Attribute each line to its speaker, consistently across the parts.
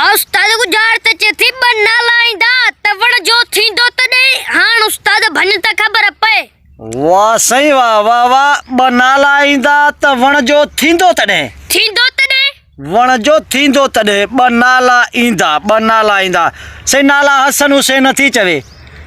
Speaker 1: استاد ڳجهارت چئي ٿي، ٻه نالا ايندا ته وڻ جو ٿيندو تڏهن، هاڻ استاد ڀڃ ته خبر پئي.
Speaker 2: واه سائين واه واه واه ٻه نالا ايندا ته وڻ جو ٿيندو تڏهن.
Speaker 1: ٿيندو تڏهن.
Speaker 2: وڻ جو ٿيندو تڏهن ٻه نالا ايندا ٻه نالا ايندا سائين نالا حسن حسين نٿي چوي.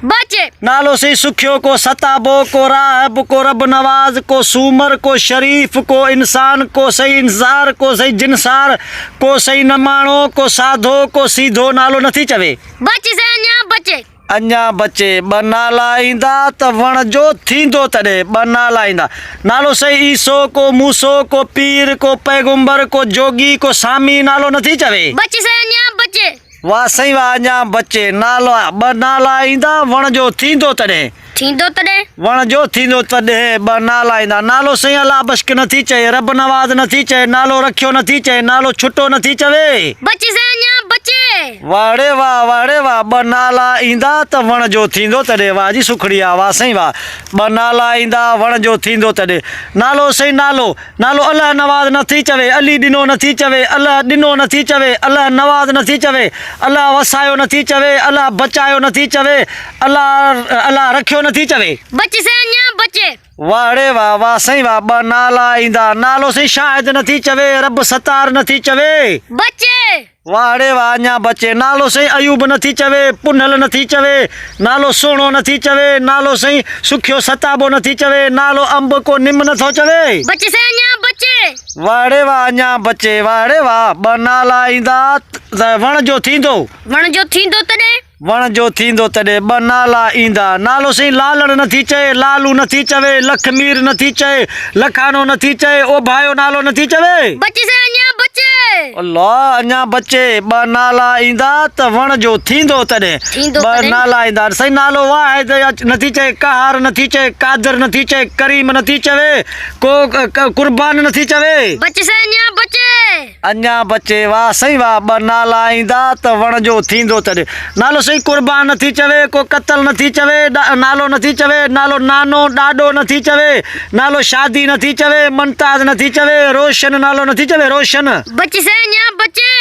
Speaker 1: بچي.
Speaker 2: نالو سائين سکيو ڪو ستابو ڪو راهب ڪو رب نواز ڪو سومر ڪو شريف ڪو انسان ڪو سائين انظار ڪو سائين جنسار ڪو سائين نماڻو ڪو ساڌو ڪو سيڌو نالو نٿي چوي.
Speaker 1: بچ سائين اڃا بچي.
Speaker 2: اڃا بچي ٻه نالا ايندا ته وڻ جو ٿيندو تڏهن ٻه نالا ايندا نالو سائين عيسو ڪو موسو ڪو پير ڪو پيغمبر ڪو جوڳي ڪو سامي نالو نٿي چوي.
Speaker 1: بچ سائين اڃا بچي.
Speaker 2: واه سائين واه اڃا بچي نالا ٻه نالا ايندا وڻ جو ٿيندو تڏهن.
Speaker 1: ٿيندو تڏهن.
Speaker 2: وڻ جو ٿيندو تڏهن ٻه نالا ايندا نالو سائين الله بشڪ نٿي چئي رب نواز نٿي چئي نالو رکيو نٿي چئي نالو ڇٽو نٿي چوي.
Speaker 1: بچ سائين اڃا بچي.
Speaker 2: واه ڙي واه واه ڙي واه ٻه نالا ايندا ته وڻ جو ٿيندو تڏهن واه جي سکڙي آ واه سائين واه ٻه نالا ايندا وڻ جو ٿيندو تڏهن نالو سائين نالو نالو الله نواز نه ٿي چوي، علي ڏنو نه ٿي چوي، الله ڏنو نه ٿي چوي، الله نواز نه ٿي چوي، الله وسايو نه ٿي چوي، الله بچايو نه ٿي چوي، الله الله رکيو نه ٿي چوي.
Speaker 1: بچ سائين اڃا بچي.
Speaker 2: واه ڙي واه واه سائين واه ٻه نالا ايندا نالو سائين شاهد نه ٿي چوي رب ستار نه ٿي چوي.
Speaker 1: بچي.
Speaker 2: واه ڙي واه اڃا بچي. نالو سائين ايوب نه ٿي چوي، پنهل نه ٿي چوي، نالو سهڻو نه ٿي چوي، نالو سائين سکيو ستابو نه ٿي چوي، نالو انب ڪو نم نه ٿو چوي.
Speaker 1: بچ سائين اڃا بچي.
Speaker 2: واه ڙي واه اڃا بچي، واه ڙي واه ٻه نالا ايندا ته وڻ جو ٿيندو.
Speaker 1: وڻ جو ٿيندو تڏهن.
Speaker 2: وڻ جو ٿيندو تڏهن ٻه نالا ايندا. نالو سائين لالڻ نه ٿي چئي، لالو نه ٿي چوي، لکمير نه ٿي چئي، لکانو نه ٿي چئي، اوڀايو نالو نه ٿي چوي.
Speaker 1: بچي سائين اڃا بچي.
Speaker 2: الله اڃا بچي. ٻه نالا ايندا ته وڻ جو ٿيندو تڏهن
Speaker 1: ٿيندو
Speaker 2: ٻه
Speaker 1: تڏهن.
Speaker 2: نالا ايندا. سائين نالو واحد نه ٿي چئي، قهار نه ٿي چئي، قادر نه ٿي چئي، ڪريم نه ٿي چوي، ڪو قربان نه ٿي چوي.
Speaker 1: بچي سائين اڃا بچي.
Speaker 2: اڃا بچي واه سائين واه ٻه نالا ايندا ته وڻ جو ٿيندو تڏ نالو سائين قربان نه ٿي چوي ڪو قتل نه ٿي چوي نالو نه ٿي چوي نالو نانو ڏاڏو نه ٿي چوي نالو شادي نه ٿي چوي منتاز نه ٿي چوي روشن نالو نه ٿي چوي روشن.
Speaker 1: بچي سائين اڃا بچي.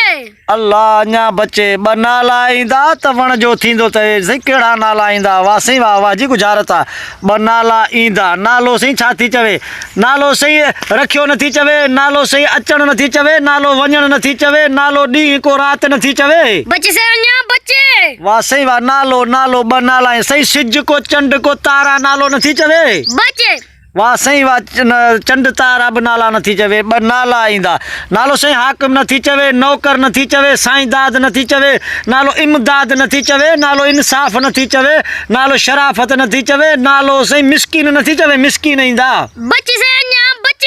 Speaker 2: الله اڃا بچي ٻه نالا ايندا ته وڻ جو ٿيندو ته سائين ڪهڙا نالا ايندا واه سائين واه واه جي ڳجهارت آ ٻه نالا ايندا نالو سائين ڇا ٿي چوي نالو سهي رکيو نه ٿي چوي، نالو سهي اچڻ نه ٿي چوي، نالو وڃڻ نه ٿي چوي، نالو ڏينهن ڪو رات نه ٿي چوي.
Speaker 1: بچي سهي اڃا بچي.
Speaker 2: واه سهي واه نالو نالو ٻه نالا آهن سهي سج ڪو چنڊ ڪو تارا نالو نه ٿي چوي.
Speaker 1: بچي.
Speaker 2: واه سهي واه چنڊ تارا به نالا نه ٿي چوي ٻه نالا ايندا نالو سهي حاڪم نه ٿي چوي نوڪر نه ٿي چوي سائين داد نه ٿي چوي نالو امداد نه ٿي چوي نالو انصاف نه ٿي چوي نالو شرافت نه ٿي چوي نالو سائين مسڪين نه ٿي چوي مسڪين ايندا.
Speaker 1: بچ سائين اڃا بچ.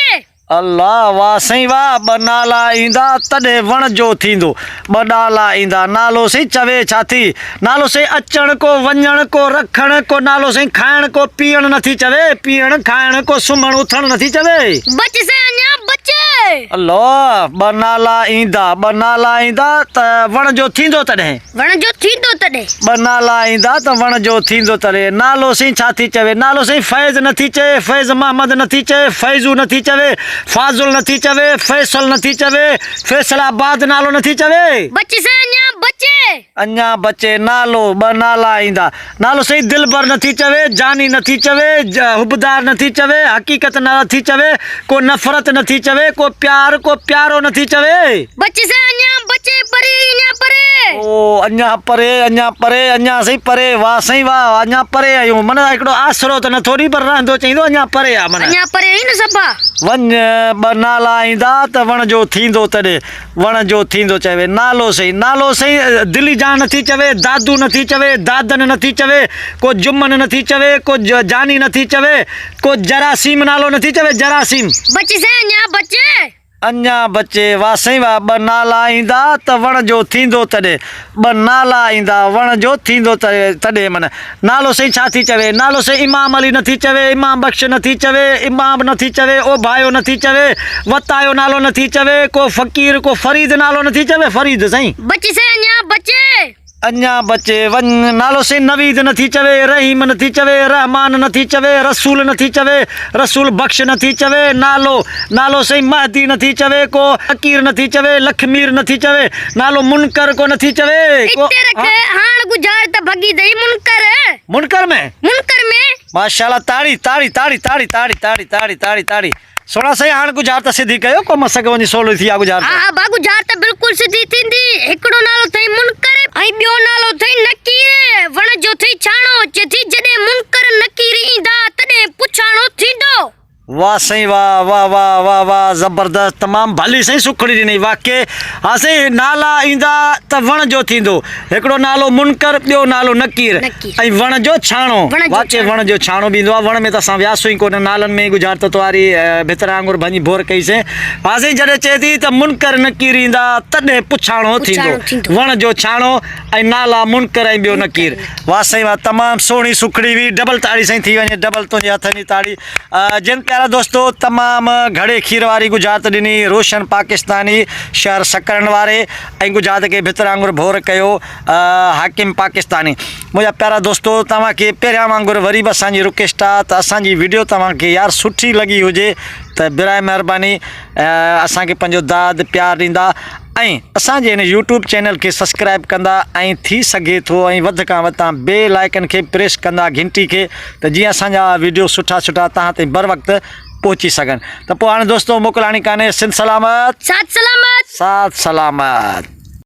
Speaker 2: الله واه سائين واه ٻه نالا ايندا تڏهن وڻ جو ٿيندو ٻه ڏالا ايندا نالو سائين چوي ڇا ٿي نالو سائين اچڻ ڪو وڃڻ ڪو رکڻ ڪو نالو سائين کائڻ ڪو پيئڻ نه ٿي چوي پيئڻ کائڻ ڪو سمهڻ اٿڻ نه ٿي چوي.
Speaker 1: بچ سائين اڃا بچ.
Speaker 2: الله ٻه نالا ايندا ٻه نالا ايندا ته وڻ جو ٿيندو تڏهن.
Speaker 1: وڻ جو ٿيندو تڏهن.
Speaker 2: ٻه نالا ايندا ته وڻ جو ٿيندو تڏهن. نالو سائين ڇا ٿي چوي؟ نالو سائين فيض نه ٿي چئي، فيض محمد نه ٿي چئي، فيضو نه ٿي چوي، فاضل نه ٿي چوي، فيصل نه ٿي چوي، فيصل آباد نالو نه ٿي چوي.
Speaker 1: بچ سائين اڃا بچي.
Speaker 2: اڃا بچي نالو ٻه نالا ايندا. نالو سائين دلبر نه ٿي چوي، جاني نه ٿي چوي، حبدار نه ٿي چوي، حقيقت نه ٿي چوي، ڪو نفرت نه ٿي چوي، ڪو پيار ڪو پيارو نه ٿي چوي.
Speaker 1: بچ سائين اڃا بچي پري اڃا پري.
Speaker 2: او اڃا پري اڃا پري اڃا سائين پري واه سائين واه اڃا پري آهيون معنيٰ هڪڙو آسرو ته نٿو ڏي پر رهندو چئيندو اڃا پري آ معنيٰ.
Speaker 1: اڃا پري آهين نه صفا.
Speaker 2: وڃ ٻه نالا ايندا ته وڻ جو ٿيندو تڏ. وڻ جو ٿيندو چوي نالو سهي نالو سهي دلي جان نٿي چوي دادو نٿي چوي دادن نٿي چوي ڪو جمن نٿي چوي ڪو جاني نٿي چوي ڪو جراثيم نالو نٿي چوي جراثيم.
Speaker 1: بچ سائين اڃا بچ.
Speaker 2: اڃا بچي واه سائين واه ٻه نالا ايندا ته وڻ جو ٿيندو تڏي ٻه نالا ايندا وڻ جو ٿيندو تڏي من نالو سائين ڇا ٿي چوي؟ نالو سائين امام علي نٿي چوي، امام بخش نٿي چوي، امام نٿي چوي، اوڀايو نٿي چوي، وتايو نالو نٿي چوي، ڪو فقير ڪو فريد نالو نٿي چوي، فريد سائين.
Speaker 1: بچ سائين اڃا بچ.
Speaker 2: اڃا بچي وڃ. نالو سائين نويد نٿي چوي، رحيم نٿي چوي، رحمان نٿي چوي، رسول نٿي چوي، رسول بخش نٿي چوي، نالو نالو سائين مهدي نٿي چوي، ڪو فقير نٿي چوي، لکمير نٿي چوي، نالو منڪر ڪو نٿي چوي، ڪو.
Speaker 1: اتي رک هاڻ ڳجهار ته ڀڳي اٿئي منڪر.
Speaker 2: منڪر ۾.
Speaker 1: منڪر ۾.
Speaker 2: ماشاءالله تاڙي تاڙي تاڙي تاڙي تاڙي تاڙي تاڙي تاڙي تاڙي. سهڻا سائين هاڻ ڳجهار ته سڌي ڪيو ڪو مسڪ وڃي سولو ٿي آ ڳجهار ته.
Speaker 1: ها ها ڀاء ڳجهار ته بلڪل سڌي ٿيندي. هڪڙو نالو اٿئي منڪر ۽ ٻيو نالو اٿئي نڪير. وڻ جو ٿئي ڇاڻو اچي ٿي جڏهن منڪر نڪير ايندا تڏهن پڇاڻو ٿيندو.
Speaker 2: واه سائين واه واه واه واه واه زبردست تمام ڀلي سائين سکڙي ڏني واقعي ها سائين نالا ايندا ته وڻ جو ٿيندو هڪڙو نالو منڪر ٻيو نالو نڪير ۽ وڻ جو ڇاڻو واقعي وڻ جو ڇاڻو به ايندو آهي وڻ ۾ ته اسان وياسون ئي ڪونه نالن ۾ ئي ڳجهارت تواري ڀتر آڱر ڀڃي ڀور ڪئي سين ها سائين جڏهن چئي ٿي ته منڪر نڪير ايندا تڏهن پڇاڻو ٿيندو وڻ جو ڇاڻو ۽ نالا منڪر ۽ ٻيو نڪير واه سائين واه تمام سهڻي سکڙي هئي ڊبل تاڙي سائين ٿي وڃي ڊبل تنهنجي هٿن جي تاڙي جن پيارا دوستو تمام گهڙي کير واري ڳجهارت ڏني روشن پاڪستاني شهر سڪرنڊ واري ۽ ڳجهارت کي ڀتر وانگر ڀور ڪيو حاڪم پاڪستاني منهنجا پيارا دوستو توهان کي پهريان وانگر وري به اسان جي رڪويسٽ آ ته اسان جي ويڊيو توهان کي يار سٺي لڳي هجي ته برائي مهرباني اسان کي پنهنجو داد پيار ڏيندا ۽ اسان جي هن يوٽيوب چينل کي سبسڪرائب ڪندا ۽ ٿي سگهي ٿو ۽ وڌ کان وڌ تان بيل آئيڪن کي پريس ڪندا گهنٽي کي ته جيئن اسان جا ويڊيو سٺا سٺا تهان تائين بر وقت پهچي سگهن ته پوء هاڻي دوستو موڪلاڻي ڪانهي سنڌ سلامت
Speaker 1: ساٿ سلامت
Speaker 2: ساٿ سلامت.